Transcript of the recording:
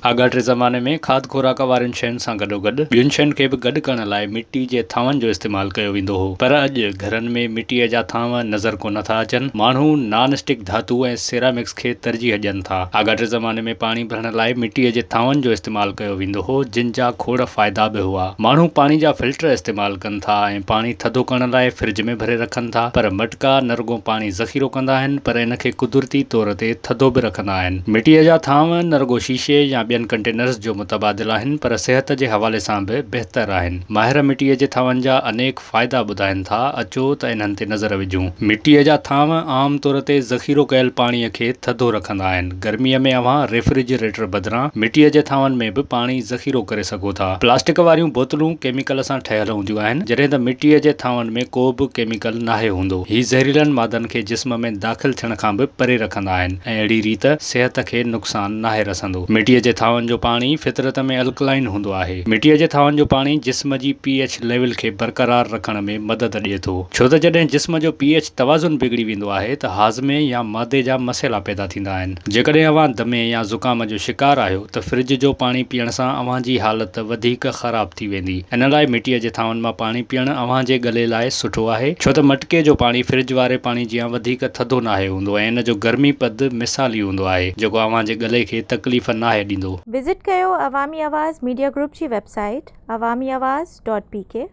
آڳاٽي زماني ۾ کاڌ خوراڪ وارين شين سان گڏوگڏ ٻين شين کي به گڏ ڪرڻ لاء مٽي جي ٿانون جو استعمال ڪيو ويندو هو. پر اڄ گهرن ۾ مٽيء جا ٿانو نظر ڪونه ٿا اچن. ماڻهو نان اسٽڪ ڌاتو ۽ سيرامڪس کي ترجيح ڏين ٿا. آڳاٽي زماني ۾ پاڻي ڀرڻ لاء مٽيء جي ٿانون جو استعمال ڪيو ويندو هو، جن جا کوڙ فائدا به هئا. ماڻهو پاڻي جا فلٽر استعمال ڪن ٿا ۽ پاڻي ٿڌو ڪرڻ لاء فرج ۾ ڀري رکن ٿا. پر مٽڪا نه رڳو پاڻي ذخيرو ڪندا آهن، پر ان کي قدرتي طور تي ٿڌو به رکندا آهن. مٽيء جا ٿانو نه رڳو شيشي يا ٻين ڪنٽينرز جو متبادل آهن پر صحت جي حوالي سان به بهتر آهن. ماهر مٽيء جي ٿانون جا انيڪ فائدا ٻڌائين ٿا، اچو ته انهن تي نظر وجهون. مٽيء جا ٿانو عام طور تي ذخيرو ڪيل پاڻيء کي ٿڌو رکندا آهن. گرميء ۾ اوهان ريفريجريٽر بدران مٽيء جي ٿانون ۾ به پاڻي ذخيرو ڪري سگهو ٿا. پلاسٽڪ واريون بوتلون ڪيميڪل سان ٺهيل هونديون آهن، جڏهن ته مٽيء جي ٿانون ۾ ڪو به ڪيميڪل ناهي هوندو. هي زهريلن مادن کي جسم ۾ داخل ٿيڻ کان به پري رکندا آهن ۽ اهڙي ريت صحت کي نقصان ناهي رسندو. مٽيء جي ٿانون جو پاڻي فطرت ۾ الڪلائن هوندو آهي. مٽيء جي ٿانون جو پاڻي جسم جي پي ايڇ ليول کي برقرار رکڻ ۾ مدد ڏئي ٿو. ڇو ته جڏهن جسم جو پي ايڇ توازن بگڙي ويندو آهي ته هاضمي يا معدي جا مسئلا پيدا ٿيندا آهن. جيڪڏهن اوهان دمي يا زڪام جو شڪار آهيو ته فرج جو پاڻي پيئڻ سان اوهان جي حالت وڌيڪ خراب ٿي ويندي. ان لاء مٽيء جي ٿانون مان پاڻي پيئڻ اوهان جي ڳلي لاء سٺو آهي، ڇو ته مٽڪي جو پاڻي فرج واري پاڻي جيان وڌيڪ ٿڌو ناهي هوندو ۽ ان جو گرمي پد مثالي هوندو آهي، جيڪو اوهان جي ڳلي کي تڪليف ناهي ڏيندو. وزٽ ڪيو عوامي آواز ميڊيا گروپ جي website Awami Awaz dot P K.